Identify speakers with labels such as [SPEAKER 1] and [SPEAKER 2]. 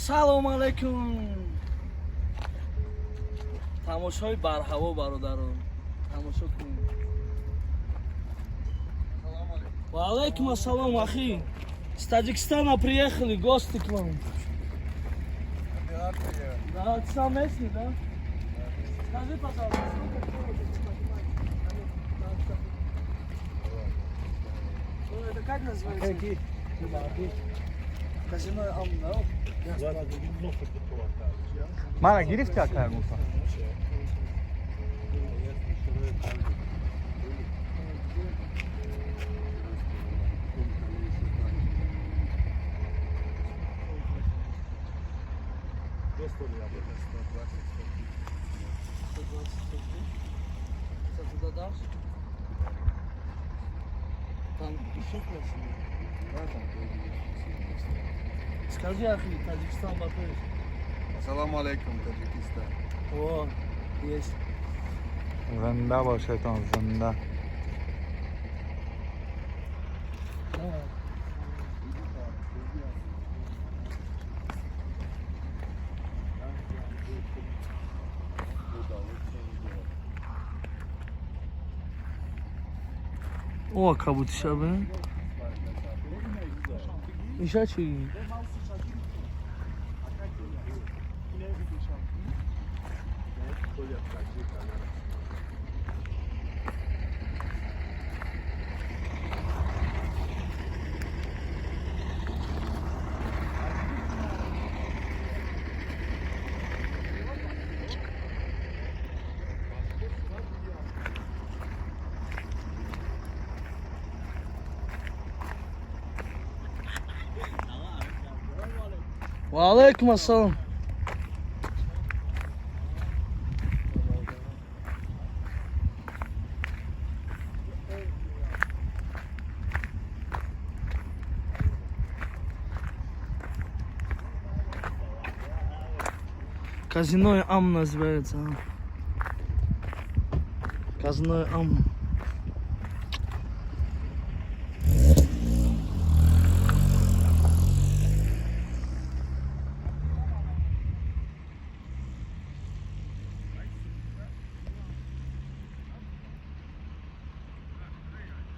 [SPEAKER 1] Салом алейкум. Тамошои барҳаво, бародарон. Тамошо кунед. Ва алейкум ассалом, ахи. С Таджикистана приехали гости к вам. Да, ты сам местный, да? Скажи, пожалуйста, сколько стоит это поднимать? Ну, это как называется? Казино Амн, да?
[SPEAKER 2] Мана гирифти, ака, гуфта.
[SPEAKER 1] Это туда дальше? Там еще красивее. Скажи, ахи, Таджикистан Батуев.
[SPEAKER 3] Ассаламу алейкум, Таджикистан.
[SPEAKER 1] О, есть.
[SPEAKER 2] Зинда бошедон, зинда.
[SPEAKER 1] Давай. О, кабутиша бе. Иша чӣ? Ва алейкум ассалом. Казино Ам называется. Казино Ам.